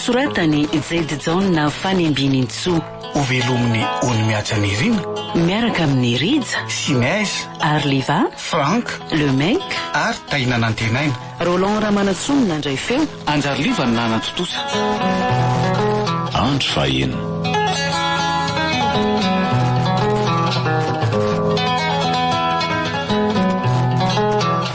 Nosoratan'i Jedijaona Fanimbianintsoa. Hovelomin'i Onimihaja Nirina. Miaraka amin'i Rija. Sy Neige. Arliva. Franck. Le Mec. Ary Tahina Nantenaina. Roland Ramanantsoa no nandray feo. Anjariliva no nanatontosa. Andro fahenina.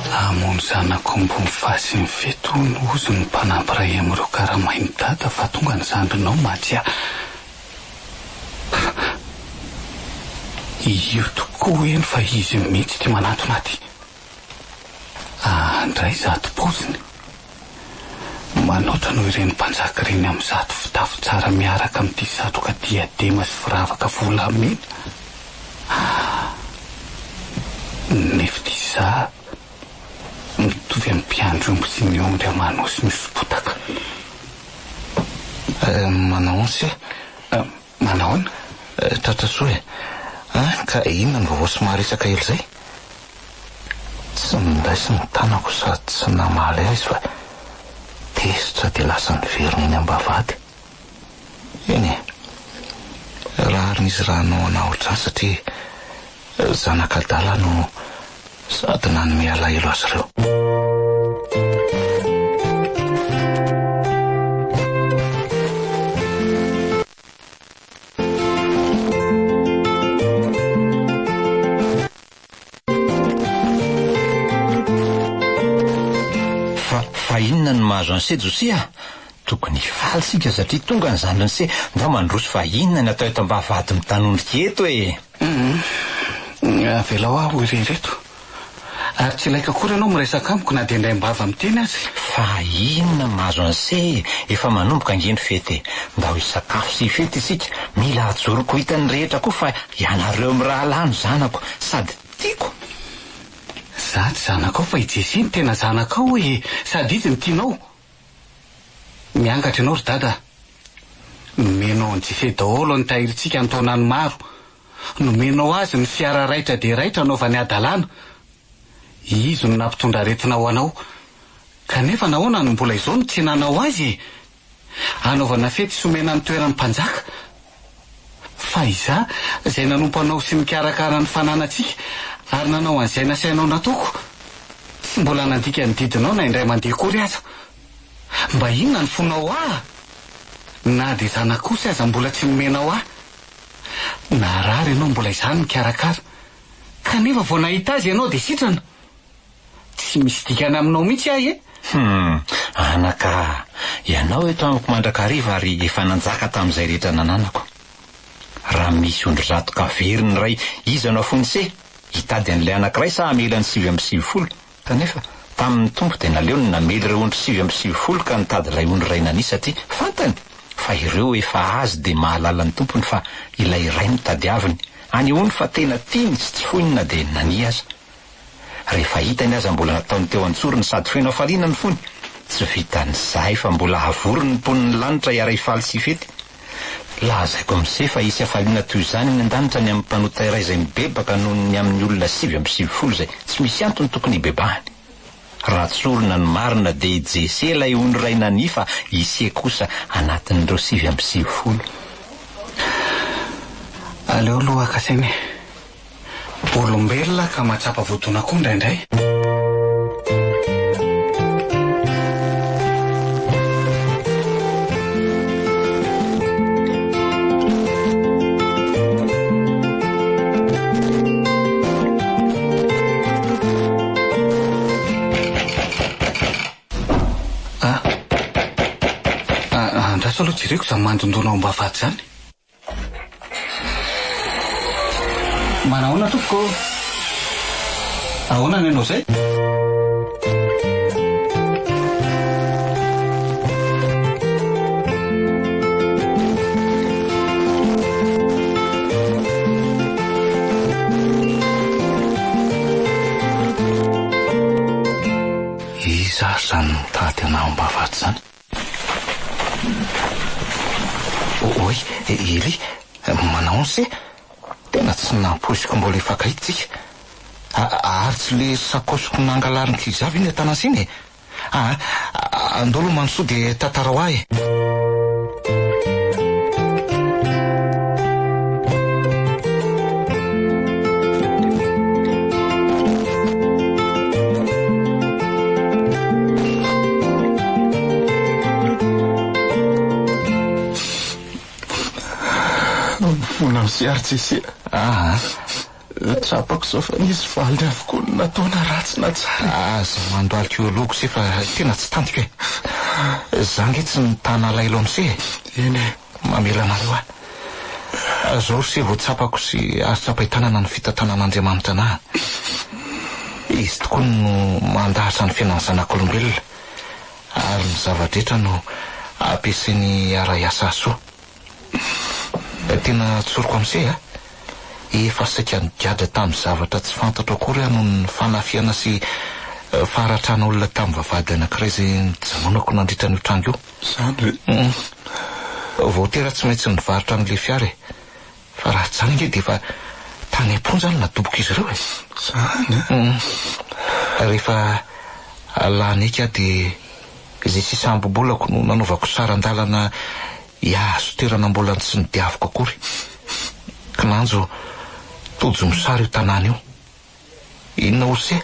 Hamono zanak'omby mifasin'ny fety hono hozy ny mpanampy iray amin'ireo karamain'i dada fa tonga ny zandrinao Matia. Io tokoa eny fa izy mihitsy ity manatona aty. Andray izato paoziny. Manoatra noho ireny mpanjaka ireny amin'izato fitafy tsara miaraka amin'ity satroka diadema sy firavaka volamena. Nefa ity izaho mitovy amin'ny mpiandry omby sy ny ondry aman'osy mihoso-potaka. Manahoana se? Manahoana? Tratra soa e! An, ka inona no vaovao somary resaka ela izay? Tsy niraisiny ny tanako sady tsy namaly ahy izy fa tezitra dia lasa niverina eny am-bavahady. Eny e, rariny izy raha hanao anah ohatr'izany satria zanak'adala no sady nanome alahelo azy ireo. Fa, fa inona no mahazo an'i se Josia? Tokony hifaly isika satria tonga ny zandrin'i se. Ndao mandroso fa inona ny atao eto am-bavahady mitanondrika eto e? Hum, avelao aho ho irery eto. Ary tsy ilaiko akory ianao miresaka amiko na dia indraim-bava miteny aza e. Fa inona mahazo an'i se e? Efa manomboka ange ny fety e. Ndao hisakafo sy hifety isika. Mila ajoroko ho hitan'ny rehetra koa fa ianareo mirahalahy no zanako sady tiako. Za tsy zanakao fa i Jessie no tena zanakao e! Sady izy no tianao. Miangatra ianao ry dada a! Nomenao an'i Jessie daholo ny tahirintsika an-taonany maro. Nomenao azy ny fiara raitra dia raitra anaovany hadalana. Izy no nampitondra aretina ho anao. Kanefa nahoana no mbola izao no tsy nanao azy e? Anaovana fety sy omena ny toeran'ny mpanjaka. Fa izaho, izay nanompo anao sy nikarakara ny fananantsika ary nanao an'izay nasainao nataoko, tsy mbola nandika ny didinao na indray mandeha akory aza. Mba inona ny fonao ahy? Na dia zanak'osy aza mbola tsy nomenao ahy. Narary ianao mbola izaho no nikarakara. Kanefa vao nahita azy ianao dia sitrana. Tsy misy dikany aminao mihitsy ahy e! Hum, anaka a! Ianao eto amiko mandrakariva ary efa nanjaka tamin'izay rehetra nananako. Raha misy ondry zato ka very ny iray, iza no afoin'i se? Hitady an'ilay anankiray sa hamela ny 99? Kanefa, tamin'ny Tompo dia naleony namely ireo ondry 99 ka nitady ilay ondry iray nania satria fantany fa ireo efa azy dia mahalala ny tompony fa ilay iray no tadiaviny. Anehoany fa tena tiany sy tsy foiny na dia nania aza. Rehefa hitany aza mbola nataony teo an-tsorony sady feno hafaliana ny fony. Tsy vitan'izay fa mbola havoriny ny mponin'ny lanitra hiara-hifaly sy hifety. Lazaiko amin'ise fa hisy hafaliana toy izany any an-danitra ny amin'ny mpanota iray izay mibebaka noho ny amin'ny olona 99 izay tsy misy antony tokony hibebahany. Raha tsorina ny marina dia i Jese ilay ondry iray nania fa ise kosa anatin'ireo 99. Aleo aloha haka saina e. Olombelona ka mahatsapa voadona koa indraindray. Ah. Ah, andraso aloha jereko izany mandondona ao am-bavahady izany. Manahoana tompoko ô? Ahoana ny anao izay? Iza ary izany mitady anah ao am-bavahady izany? Oy, Elie, manahoana se? Tena tsy nampoiziko mbola hifankahita tsika. Ary tsy le sakaosiko nangalarin'i Kizza ve ny an-tanansa iny e? Aa, andao aloha mandrosoa dia tantarao ahy e. Mifona amin'i se ary Jesse a. Aa. Tsapako izao fa nisy valiny avokoa ny natao na ratsy na tsara e. Aza mandohalika eo alohako se fa tena tsy tantiko e. Za nge tsy nitana alahelo amin'i se e. Eny e. Mamela anareo aho. Zao ry se vao tsapako sy azo tsapain-tanana ny fitantanan'Andriamanitra anah. Izy tokoa no mandahatra ny fiainan'ny zanak'olombelona ary ny zava-drehetra no ampiasainy hiara-hiasa hahasoa. Tena tsoriko amin'se a! Efa saika nigadra tamin'ny zavatra tsy fantatro akory aho noho ny fanafihana sy faharatrana olona tamin'ny vavahady anankiray izay nijanonako nandritra an'io tranga io. Izany ve? Hum. Voatery aho tsy maintsy nivarotra an'ilay fiara e. Fa raha tsy izany ange dia efa tany am-ponja aho no nadobok'izy ireo e. Izany an? Hum. Rehefa lany eky aho dia izay sisa ambim-bolako no nanaovako saran-dalana hihazo toerana mbola tsy nodiaviko akory. Kinanjo tojo mosary io tanàna io. Inona ose?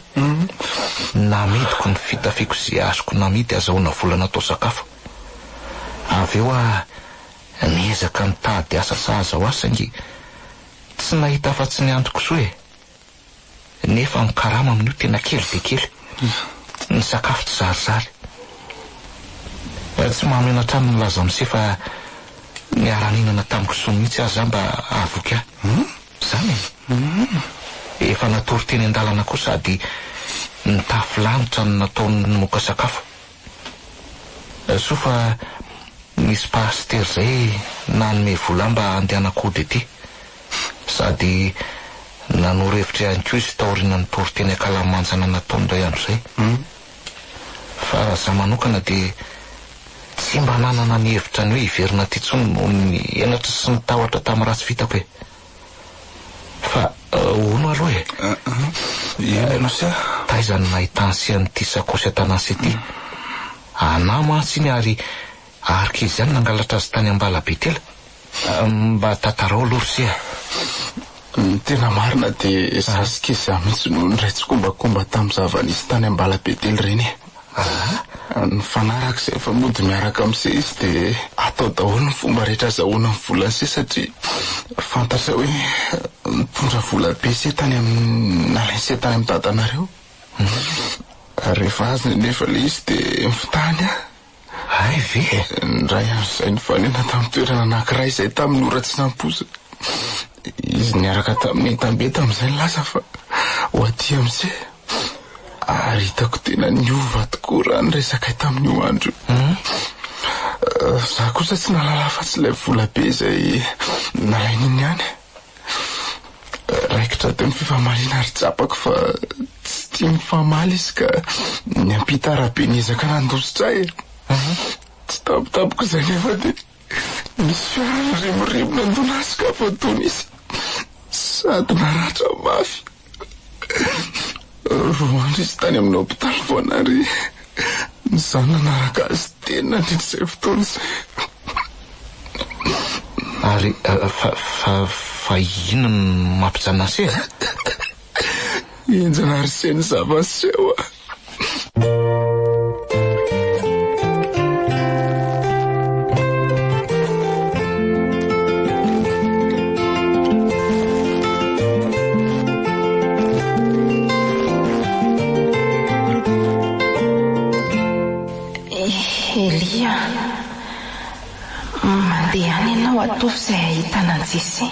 Namidiko ny fitafiako izay azoko namidy azahoana vola natao sakafo. Avy eo aho niezaka nitady asa sahaza ho ahy saingy tsy nahita afa-tsy ny andrin-kisoa e. Nefa ny karama amin'io tena kely dia kely. Ny sakafo tsy zarizary. Tsy mahamenatra ahy ny milaza amin'i se fa niara-nihinana tamin'ny kisoa mihitsy aza aho mba hahavoky ahy. Izany e! Efa natory teny an-dalana koa sady nitafy lanitra no nataony nimoka sakafo. Soa fa nisy pasitera izay nanome vola ahy mba handehanako hody aty. Sady nanoro hevitra ihany koa izy taorian'ny toriteny ankalamanjana nataony indray andro izay. Fa raha izaho manokana dia tsy mba nanana ny hevitra ny hoe hiverina aty intsony noho ny henatra sy ny tahotra tamin'ny ratsy vitako e. Fa hono aloha e. Eny aloha sia. Taiza no nahitan'i sia an'ity sakaosy an-tanan'i sia ity? Anà mantsy iny ary araka izy ihany nangalatra azy tany Ambalabetela. Mba tantarao aloha ry se a! Ny tena marina dia za sy Kezia mihitsy no niray tsikombakomba tamin'ny zava-nisy tany Ambalabetely ireny e. Nifanaraka izay fa mody miaraka amin'i Se izy dia atao daholo ny fomba rehetra azahoana ny volan'i Se satria fantatra hoe nitondra vola be Se tany amin'ny nalain'i Se tany amin'ny dadanareo. Rehefa azony anefa ilay izy dia nifitahany aho. Hay ve e! Indray andro izay nifanena tamin'ny toerana anankiray izay tamin'ny ora tsy nampoizina. Izy niaraka tamin'ny entam-be tamin'izay nilaza fa ho aty amin'se. Ary hitako tena niova tokoa raha ny resakay tamin'io andro io. Izaho kosa tsy nahalala afa-tsy ilay vola be izay nalainy iny ihany. Raikitra teo ny fifamaliana ary tsapako fa tsy tia mifamaly izy ka niampita arabe niezaka nandositra ahy e. Tsy tampotampoka izay nefa dia nisy fiara nirimorimo nandona azy ka voadona izy sady naratra mafy. Roa andro izy tany amin'ny hopitaly vao nary izaho nanaraka azy teny nandritra izay fotoana izay. Ary fa fa fa inona no mampijanona an'i Seza? Henjana ry se ny zava-niseho a! Elia, mandehana ianao ataovy izay hahitana an'i Jese.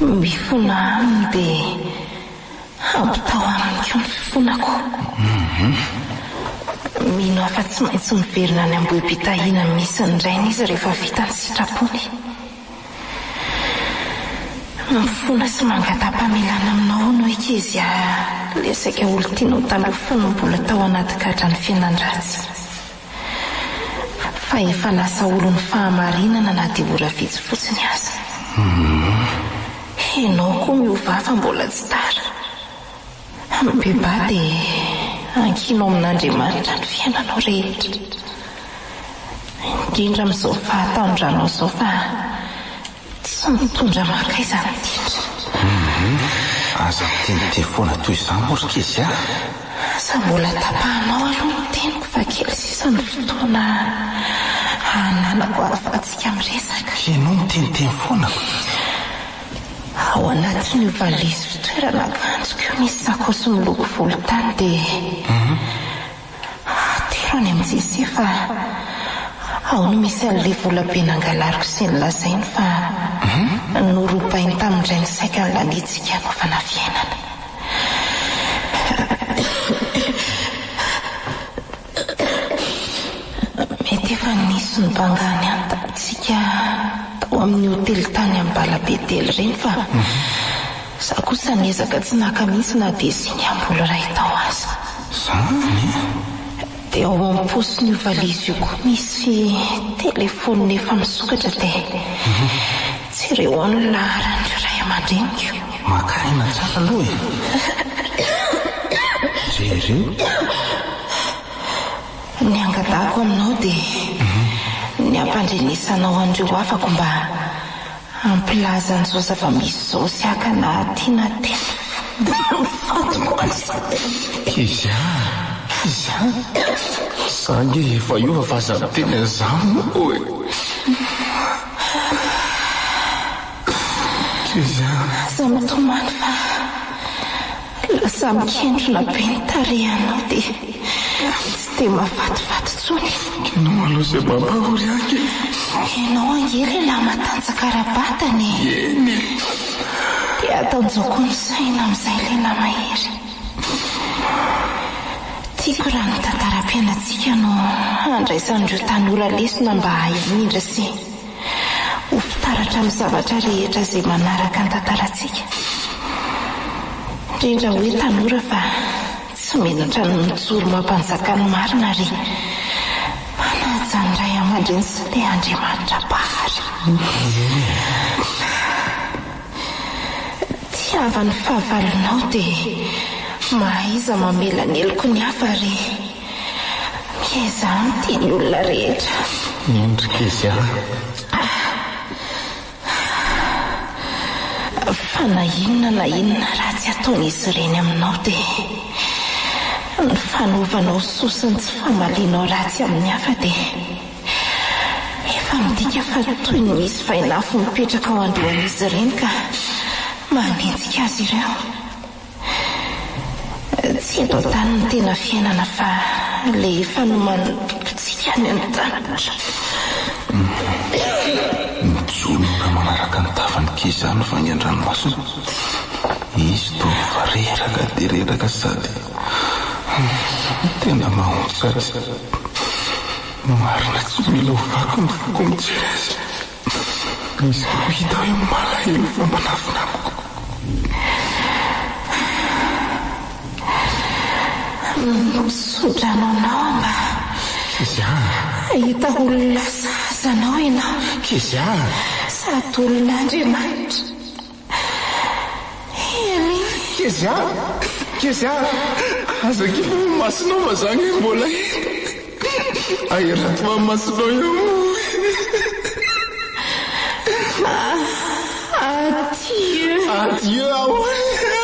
Mifona aminy dia hampitao aminy koa ny fifonako. Mino aho fa tsy maintsy miverina any Ambohibitahiana misy ny rainy izy rehefa vita ny sitrapony. Mifona sy mangata-pamelana aminao hono i Kezia ilay saika olon-tianao taloha fony mbola tao anaty gadran'ny fiainan-dratsy. Fa efa lasa olon'ny fahamarinana na dia ora vitsy fotsiny aza. Ianao koa miovà fa mbola tsy tara. Mibebaha dia ankino amin'Andriamanitra ny fiainanao rehetra. Indrindra amin'izao fahatanorànao izao fa tsy mitondra mankaiza ny ditra. Humm aza miteniteny foana toy izany moa ry Kezia a! Aza mbola tapahanao aloha ny teniko fa kely sisa ny fotoana hananako ahafahantsika miresaka. Ianao miteniteny foana. Ao anatin'io valizy fitoerana akanjoko io misy sakaosy miloko volontany dia atero any amin'i Jesse fa ao no misy an'ilay vola be nangalariko sy nolazainy fa norobainy tamin-drainy saika nilaniantsika hanaovana fiainana. Mety efa nisy nibangany any tamintsika tao amin'ny hotely tany Ambalabetely ireny fa za kosa niezaka tsy naka mihitsy na dia singam-bolo iray tao aza. Zany e? Dia ao am-paosin'io valizy io koa misy telefaonina efa misokatra dia jereo ao ny laharan'ireo ray aman-dreniko. Maka aina tsara aloha e! Jereo. Ny angatahako aminao dia ny hampandrenesanao an'ireo havako mba hampilaza an'izao zava-misy izao sy hakana aty na tena fatiko aza. Kezia, Kezia, za ange efa hiova fa aza miteny an'izany moa e. Kezia. Aza mitomany fa. Lasa mikentrona be ny tarehanao dia tsy dia mahafatifaty intsony. Ianao aloha izay mampahory ahy e! Ianao ange lehilahy matanjaka ara-batana e! Eny e! Dia atanjao koa ny saina amin'izay lehilahy mahery. Tiako raha ny tantaram-piainantsika no handraisan'ireo tanora lesona mba hahay hamindra sy Ho fitaratra amin'ny zavatra rehetra izay manaraka ny tantarantsika. Indrindra hoe tanora fa tsy menatra ny mijoro mampanjaka ny marina ary manaja ny ray aman-dreny sy ilay Andriamanitra Mpahary. Tiava ny fahavalonao dia mahaiza mamela ny heloky ny hafa ary Miezaha mitia ny olona rehetra. Mendrika izy an. Fa na inona na inona ratsy ataon'izy ireny aminao dia ny fanaovanao soa sy ny tsy famalianao ratsy amin'ny hafa dia efa midika fa toy ny misy vainafo mipetraka ao an-dohan'izy ireny ka manenjika azy ireo. Tsy eto an-tany ny tena fiainana fa ilay efa nomanin'ny Tompontsika any an-danitra. Mijonona manaraka ny tavan'i Keza ny vangy an-dranomasina. Izy toa efa reraka dia reraka sady tena mahontsa azy. Marina tsy mila ho vaky ny foko mijery azy. Izy koa hita hoe malahelo fa manafina amiko. Misodrano anao aho mba Kezia a! hahita olona sahaza anao ianao. Kezia a! Sady olon'Andriamanitra. Eny. Kezia a! Kezia a! Aza kivy ny masonao fa za nge mbola eto. Ahirato ny masonao eo moa. Adieu. Adieu ahoana?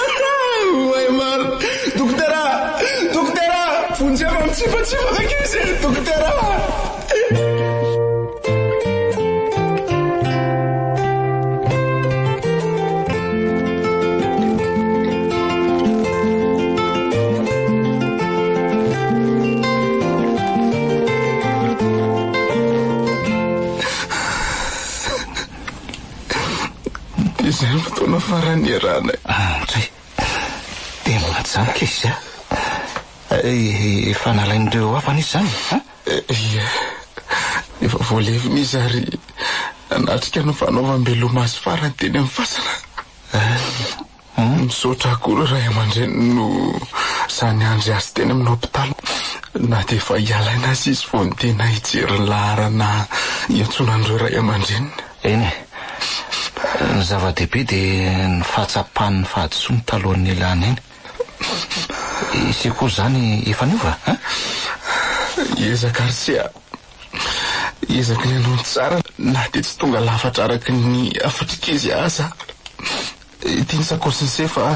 Oay marina. Dokotera! Dokotera! Vonjeo fa mitsipatsipaka ankizy e! Dokotera! Izay no fotoana farany niarahanay. Andry, dia mijanona izy a. Efa nalain'ireo havana izy izany a? Ie, efa voalevina izy ary nanatrika ny fanaovam-beloma azy farany teny amin'ny fasana. Misaotra koa ireo ray aman-dreniny no sahy niandry azy teny amin'ny hopitaly na dia efa hiala aina aza izy vao niteny ahy hijery ny laharana hiantsoana an'ireo ray aman-dreniny. Eny e. Ny zava-dehibe dia ny fahatsapany ny fahadisoany talohan'ny nialany aina. Ise koa izany efa niova an? Hiezaka ary se a! Hiezaka ny hanao ny tsara na dia tsy tonga lafatra araka ny hafatr'Ikezy aza. Ity ny sakaosin'i se fa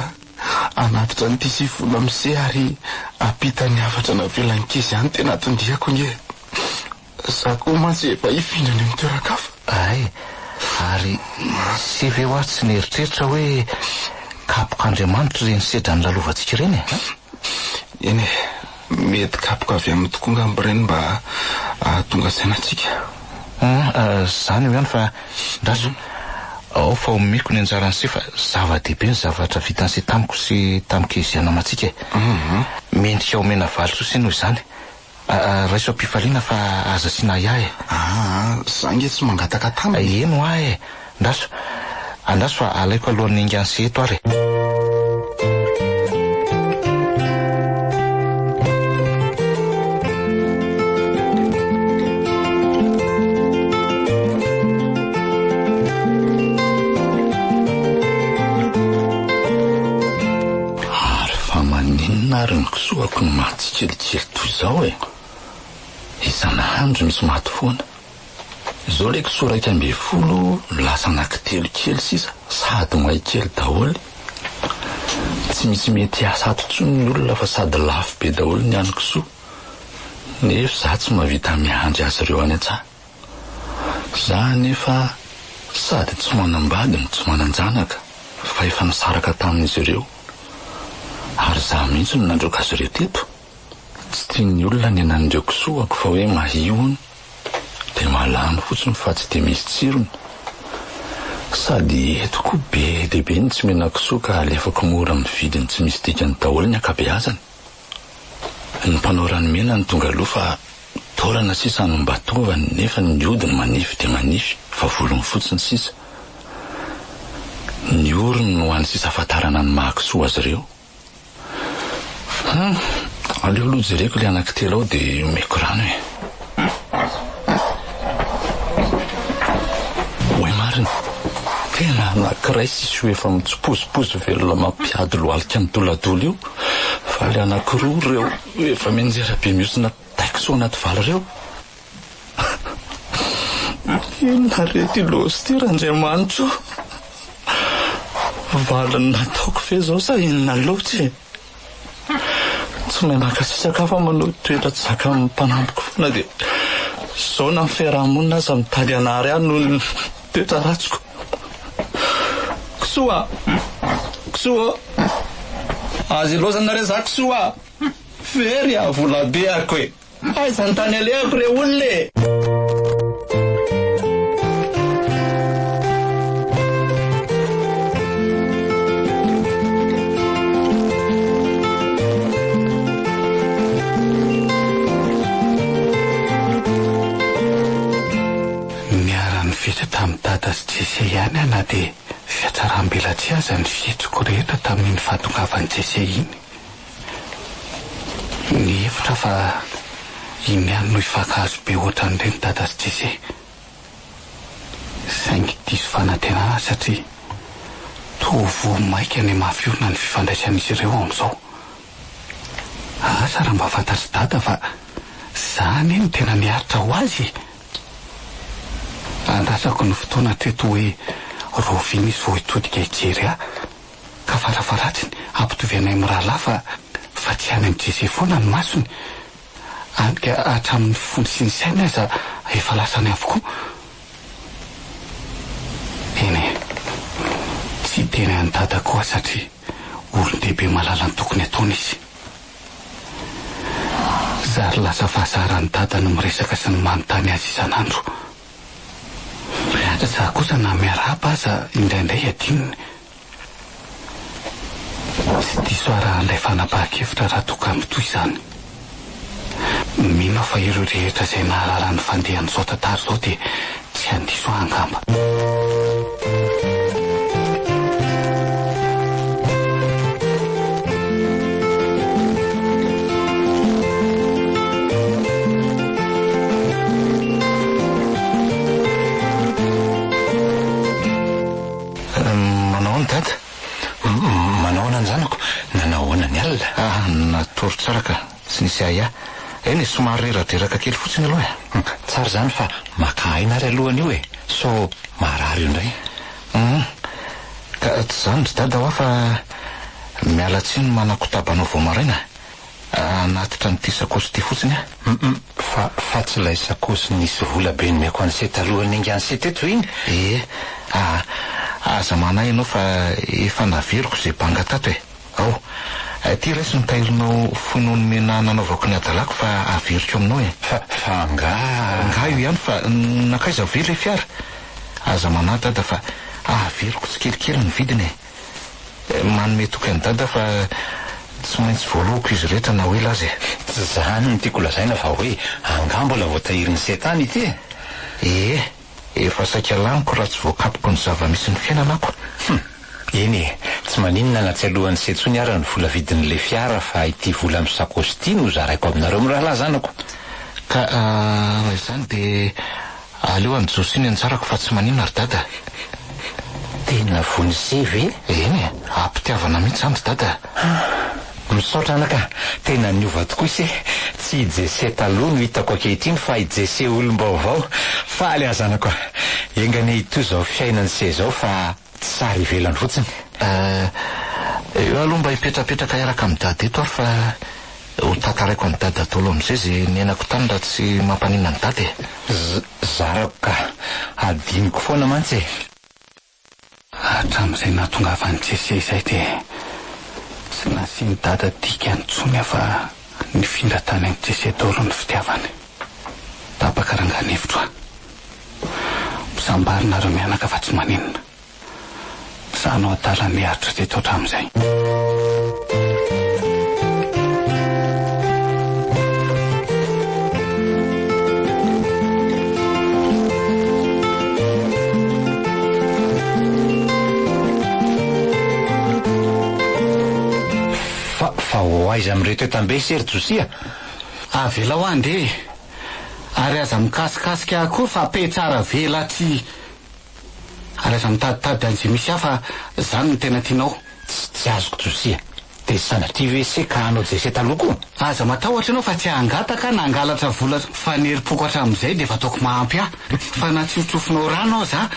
hanatitra an'ity sifona amin'i se ary hampita ny hafatra navelan'i Kezy any tena aton-diako ange. Za koa mantsy efa hifindra any amin'ny toeran-kafa. Hay! Ary se ve hoa tsy nieritreritra hoe kapok'Andriamanitra ireny sedra nolalovantsika ireny e? Eny e, mety kapoka avy aminy tokoa angamba ireny mba hahatonga saina antsika. Hum, izany eo ihany fa ndraso, ao fa omeko ny anjaran'i se fa zava-dehibe ny zavatra vitan'i se tamiko sy tamin'i Kezia namantsika e. Mendrika omena valisoa se noho izany. Raiso am-pifaliana fa aza asiana ahiahy e. Aa, za nge tsy mangataka taminy. Eny hoa e! Andraso, andraso fa alaiko alohan'ny haingan'i se eto ary e. Ary fa maninona ary ny kisoako no maty tsikelikely toy izao e? Isan'andro misy maty foana. Izao ilay kisoa 11 lasa anankitelo kely sisa sady may kely daholo. Tsy misy mety hiasa ato intsony ny olona fa sady lafo be daholo ny hanin-kisoa. Nefa izaho tsy mahavita miandry azy ireo any an-tsaha. Za anefa sady tsy manambady no tsy manan-janaka fa efa nisaraka tamin'izy ireo ary za mihitsy no nandroaka azy ireo teto. Tsy tian'ny olona ny henan'ireo kisoako fa hoe mahia hono dia malamy fotsiny fa tsy dia misy tsirony. Sady eto koa be dia be ny tsy mihinan-kisoa ka alefako mora amin'ny vidiny tsy misy dikany daholo ny ankabeazany. Ny mpanao ranomena no tonga aloha fa taolana sisa no mba tovany nefa ny hodiny manify dia manify fa volony fotsiny sisa. Ny orony no hany sisa ahafantarana ny maha kisoa azy ireo. Hum, aleo aloha jereko ilay anankitelo ao dia omeko rano e. Oay marina, tena anankiray sisa io efa mitsipozipozy velona mampiady lohalika midoladola io, fa ilay anankiroa ireo efa mianjera be mihosina taikso anaty vala ireo. Inona re ity loza ity Randriamanitra o? Valiny nataoko ve izao sa inona loatra e? Tsy mahay mankasitraka aho fa manao toetra tsy zakan'ny mpanampiko foana dia izao na ny fiaraha-monina aza mitady hanary ahy noho ny toetra ratsiko. Kisoa! Kisoa! Aza ilaozana re za kisoa! Very aho volabe ako e! Aiza ny tany alehako re olona e! Niara-nifetra tamin'i Dada sy Jesse ihany aho na dia fihatsaram-belatsihy aza ny fihetsiko rehetra tamin'iny fahatongavan'i Jesse iny. Nihevitra fa iny ihany no hifankahazo be ohatran'ireny Dada sy Jesse. Saingy diso fanantenana aho satria toa voa maika ny mafy orina ny fifandraisan'izy ireo amin'izao. Asa raha mba fantatr'i Dada fa za anie no tena niaritra ho azy e! Andrasako ny fotoana hatreto hoe rahoviana izy vao hitodika hijery ahy. Ka farafaharatsiny hampitovy anay mirahalahy fa fa tsy any amin'i Jesse foana ny masony. Any ka hatramin'ny fony sy ny sainy aza efa lasany avokoa. Eny e, tsy hiteny an'i Dada koa aho satria olon-dehibe mahalala ny tokony ataony izy. Zary lasa fahazaran'i Dada ny miresaka sy ny manontany azy isan'andro. Za kosa na miarahaba aza indraindray adinony. Tsy diso aho raha handray fanapahan-kevitra raha toa ka mitohy izany. Mino aho fa ireo rehetra izay nahalala ny fandehan'izao tantara izao dia tsy handiso ahy angamba. Manao ahoana Dada? Manao ahoana ny zanako? Nanao ahoana ny alina? Ah, natory tsara ka, tsy nisy ahiahy. Eny e, somary reradreraka kely fotsiny aloha e. Tsara izany fa maka aina ary aloha anio e, sao marary eo indray. Hum, ka tsy izany ry Dada hoa fa miala tsiny manakotaba anao vao maraina. Hanatitra an'ity sakaosy ity fotsiny aho. Hum fa fa tsy ilay sakaosy nisy vola be nomeko an'i Se talohan'ny niaingan'i Se teto iny? Ee, a aza manahy ianao fa efa naveriko izay banga tato e. Ao, ity raiso ny tahirinao foinao nomena nanaovako ny hadalako fa averiko aminao e. Fa fa angaha. Angaha io ihany fa nankaiza ve ilay fiara? Aza manahy dada fa averiko tsikelikely ny vidiny e. Manome toky an'i Dada fa tsy maintsy voalohako izy rehetra na ho ela aza e. Tsy izany no tiako lazaina fa hoe angaha mbola voatahirin'i Setana ity e? Ee, efa saika laniko raha tsy voakapoko ny zava-misy ny fiainana ako. Hum! Eny e, tsy maninona na tsy alohan'i Se intsony ara ny vola vidin'ilay fiara fa ity vola amin'ny sakaosy ity no zaraiko aminareo mirahalahy zanako. Ka raha izany dia Aleo any Josie ny anjarako fa tsy maninona ry dada. Tena vonise ve? Eny e, ampitiavana mihitsy izany ry dada. Misaotra anaka, tena niova tokoa ise, tsy i Jesse taloha no hitako ankehitriny fa i Jesse olom-baovao, faly aho zanako a! Enga anie hitohy izao fiainan'ise izao fa tsy sary ivelany fotsiny. Eh, eo aloha mba hipetrapetraka hiaraka amin'i dada eto aho fa ho tantaraiko an'i dada daholo amin'izay izay niainako tany raha tsy mampaninona an'i dada e. Z, zarako ka. Adinoko foana mantsy e. Hatramin'izay nahatongavan'i Jesse izay dia tsy nasian'i dada dikany intsony aho fa nifindra tany amin'i Jesse daholo ny fitiavany. Tapaka rangahy ny hevitro a. Misambarina nareo mianaka fa tsy maninona. Za no adala niaritra teto hatramin'izay. Fa, fa ho aiza amin'ireto entam-be se ry Josia? Avelao handeha e! Ary aza mikasikasika ahy koa fa pe tsara vela tsy. Ary aza mitaditady an'izay misy ahy fa zany no tena tianao. Tsy tsy azoko Josia. Dia sanatria ve se ka hanao jese taloha koa? Aza matahotra ianao fa tsy hangataka na hangalatra vola fa ny herim-poko hatramin'izay dia efa ataoko mahampy ahy. Fa na tsy ho tsofinao rano aza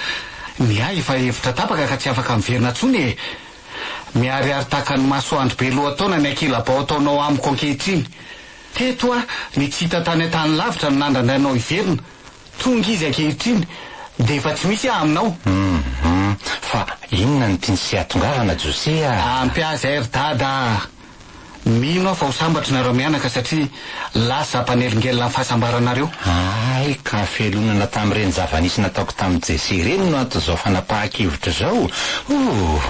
ny ahy efa hevitra tapaka ka tsy afaka miverina intsony e! Miharihary tahaka ny masoandro be lohataona ny ankilabao ataonao amiko ankehitriny. Teto aho ny tsy hita tany an-tany lavitra no nandrandrainao hiverina. Tonga izy ankehitriny dia efa tsy misy aho aminao. Hum fa inona no tian'i se hatongavana Jose a? Ampy ahy izay ry dada a! Mino aho fa ho sambatra nareo mianaka satria lasa mpanelingelina ny fahasambaranareo. Hay ka fialonana tamin'ireny zava-nisy nataoko tamin'i Jesse ireny no anton'izao fanapahan-kevitra izao. Ouh!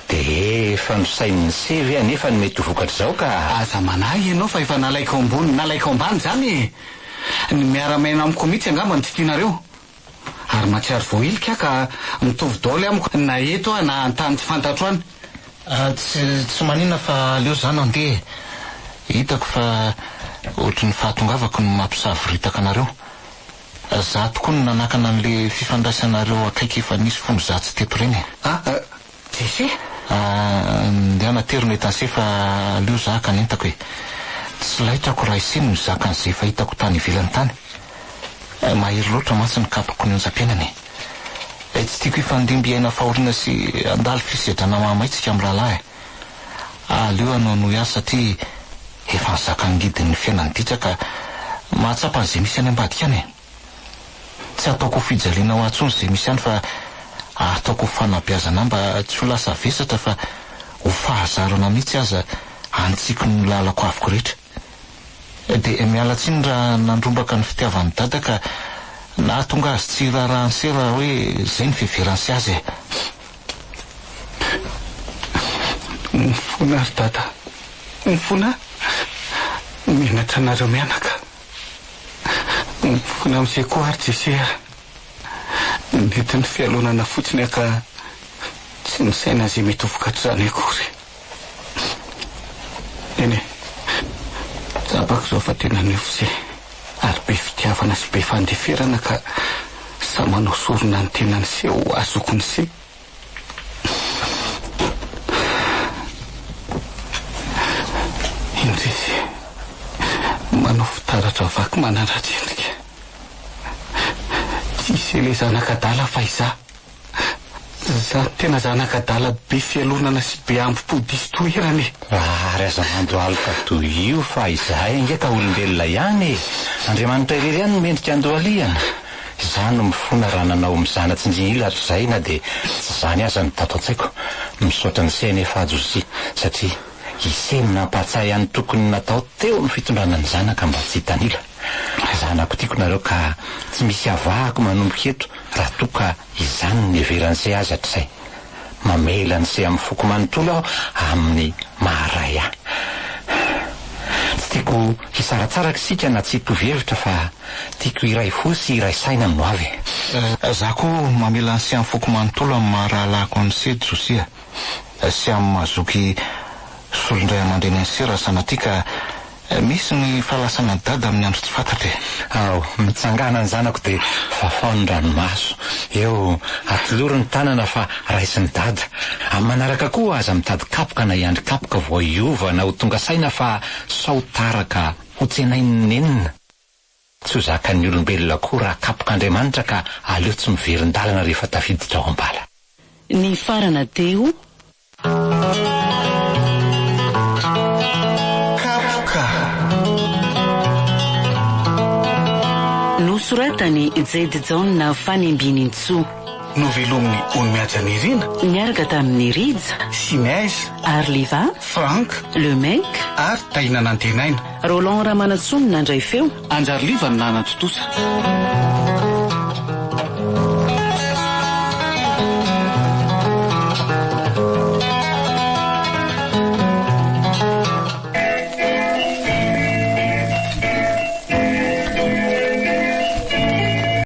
Dia efa nosainin'i se ve anefa ny mety ho vokatr'izao ka? Aza manahy ianao fa efa nalaiko ambony nalaiko ambany izany e! Ny miara-miaina amiko mihitsy angamba no tsy tianareo. Ary mahatsiaro voahilika aho ka mitovy daholo amiko na eto aho na an-tany tsy fantatro any. Tsy tsy maninona fa aleo za nandeha e. Hitako fa ohatry ny fahatongavako no mampisavoritaka anareo. Za tokoa no nanakana an'le fifandraisanareo akaiky efa nisy fony za tsy teto ireny e. Ah, Jesse? Ah, ndehana atero ny entan'se fa aleo za haka ny entako e. Tsy laitrako raha ise no mizaka an'izay efa hitako tany ivelany tany. Mahery loatra mantsy ny kapako ny onjam-piainana e. Tsy tiako hifandimby hiaina fahoriana sy handalo fisedrana mahamay tsika mirahalahy e. Aleo hanao hanohy azy satria efa nizaka ny ngidin'ny fiainan'ny ditra ka mahatsapa an'izay misy any ambadika any e. Tsy ataoko ho fijaliana ho ahy intsony izay misy any fa ataoko ho fanabeazana ahy mba tsy ho lasa vesatra fa ho fahazarana mihitsy aza hanitsiko ny lalako avoko rehetra. Dia miala tsiny raha nandrombaka ny fitiavan'i Dada ka nahatonga azy tsy hiraharaha an'se raha hoe izay ny fiheveran'se azy e. Mifona ry Dada, mifona menatra anareo mianaka. Mifona amin'se koa ary Jesse a. Nentin'ny fialonana fotsiny aho ka tsy nisaina izay mety ho vokatr'izany akory. Eny e, tsapako izao fa tena niofo se ary be fitiavana sy be fandeferana ka samy manao sorona ny tenany se ho azoko ny se. Indrisy, manao fitaratra vaky manaratsy endrika. Tsy ise ilay zanak'adala fa izaho. Za tena zanak'adala be fialonana sy be ambo-po diso toerana e! Ary aza mandohalika toy io fa izahay ange ka olombelona ihany e! Andriamanitra irery ihany no mendrika andohalihana. Izaho no mifona raha nanao mizana tsindrin'ila hatrizay na dia tsy izany aza no tato an-tsaiko. Misaotra an'ise anefa aho Josie satria ise no nampahatsiahy ahy ny tokony natao teo amin'ny fitondrana ny zanaka mba tsy hitanila. Zanako tiako nareo ka tsy misy avahako manomboka eto raha toa ka Izany no niheveran'se azy hatrizay. Mamela an'se amin'ny foko manontolo aho amin'ny maha ray ahy. Tsy tiako hisaratsaraka isika na tsy hitovy hevitra fa tiako hiray fo sy hiray saina amin'ny hoavy e. Za koa mamela an'se amin'ny foko manontolo amin'ny maha rahalahiko an'se Josia sy amin'ny maha zoky solon-dray aman-dreny an'se raha sanatria ka Misy ny fahalasana dada amin'ny andro tsy fantatra e. Ao, mitsangàna ny zanako dia fafao ny ranomaso. Eo, atolory ny tanana fa raisin'i dada. Amin'ny manaraka koa aza mitady kapoka na hiandry kapoka vao hiova na ho tonga saina fa sao tara ka ho tsenain'ny nenina. Tsy ho zakan'ny olombelona koa raha kapok'Andriamanitra ka aleo tsy miverin-dalana rehefa tafiditra ao am-bala. Nifarana teo. Kapoka. Nosoratan'i Jedy Jaona Fanimbinintsoa. Novelomin'i Ony Nirina. Niaraka tamin'i Rija. Simez. Arliva. Franck. Le Mec. Ary Tahina Nantenaina. Roland Ramanantsoa no nandray feo. Anjary Liva no nanatontosa.